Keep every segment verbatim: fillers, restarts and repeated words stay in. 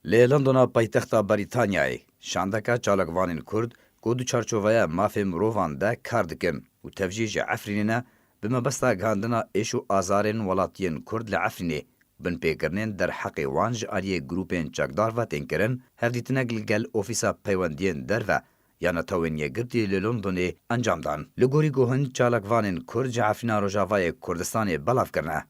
Li Londona paytexta Brîtanyayê, şandeka çalakvanên Kurd ku di çarçoveya mafê mirovan de kar dikin û tev jî ji Efrînê ne, bi mebesta gihandina êş û azarên welatiyên Kurd li Efrînê, binpêkirinên derheqê wan ji aliyê grûpên çekdar ve tên kirin, hevdîtinek li gel Ofîsa Peywendiyên Derve ya Netewên Yekgirtî li Londonê encam dan. Li gorî ku hin çalakvanên Kurd ji Efrîna Rojavayê Kurdistanê belav kirine,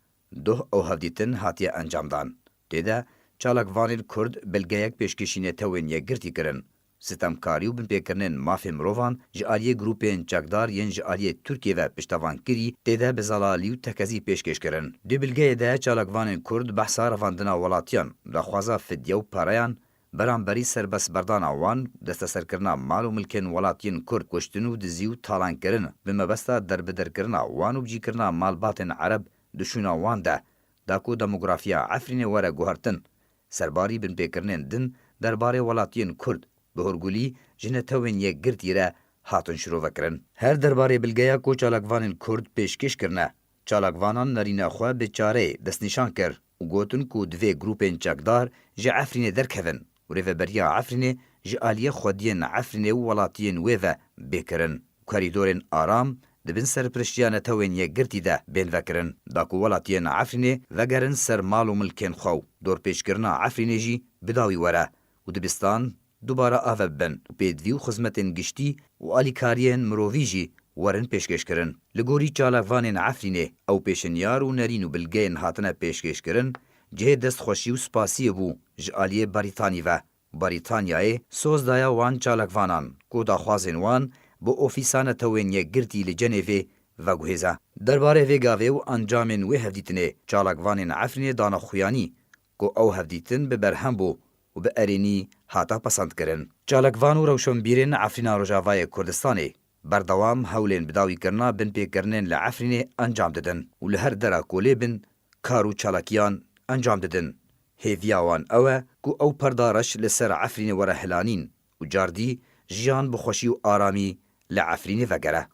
doh ew hevdîtin hatiye encamdan. Tê de çalakvanên Kurd belgeyek pêşkêşî Netewên Yekgirtî kirin. Sitemkarî û binpêkirinên mafê mirovan ji aliyê grûpên çekdar yên ji aliyê Tirkiyê ve piştevankirî tê de bi zelalî û tekezî pêşkêş kirin. Di belgeyê de çalakvanên Kurd behsa revandina welatiyan, daxwaza fidye û pereyan, beramberî serbestberdana wan, desteserkirina mal û milkên welatiyên Kurd, kuştin û dizî û talankirin bi mebesta derbiderkirina wan û bicîkirina malbatên Ereb di şûna wan de, da ku demografiya Efrînê were guhertin, serbarî binpêkirinên din derbarê welatiyên Kurd, bi hurgulî ji Netewên Yekgirtî re hatin şirovekirin. Her derbarê bilgeya ku çalakvanên Kurd pêşkêş kirine, çalakvanan nerîna xwe bi çareyê destnîşan kir û gotin ku divê grûpên çekdar ji Efrînê derkevin û rêveberiya Efrînê ji aliyê xwediyên Efrînê û welatiyên wê ve bê kirin. Korîdorên aram di bin serpiriştiya Netewên Yekgirtî de bên vekirin, da ku welatiyên Efrînê vegerin ser mal û milkên xwe û dorpêçkirina Efrînê jî bi dawî were û dibistan dubare ave bibin û pêdivî û xizmetên giştî û alîkariyên mirovî jî werin pêşkêşkirin. Li gorî çalakvanên Efrînê, ew pêşinyar û nerîn û bilgeyên hatine pêşkêşkirin, cihê destxweşî û spasiyê bû ji aliyê Berîtanî ve. Brîtanyayê soz daye wan çalakvanan ku daxwazên wan bi Ofîsa Netewên Yekgirtî li Cenêvê veguhêze. Derbarê vê gavê û encamên wê hevdîtinê çalakvanên Efrînê dane xuyanî ku ew hevdîtin bi berhem bû û bi erênî hate pesendkirin. Çalakvan û rewşenbîrên Efrîna Rojavayê Kurdistanê berdewam hewlên bidawîkirina binpêkirinên li Efrînê encam didin û li her dera ku lê bin kar û çalakiyan encam didin. Hêviya wan ew e ku ew perda reş li ser Efrînê were hilanîn û cardî jiyan bi xweşî û aramî li Efrînê vegere.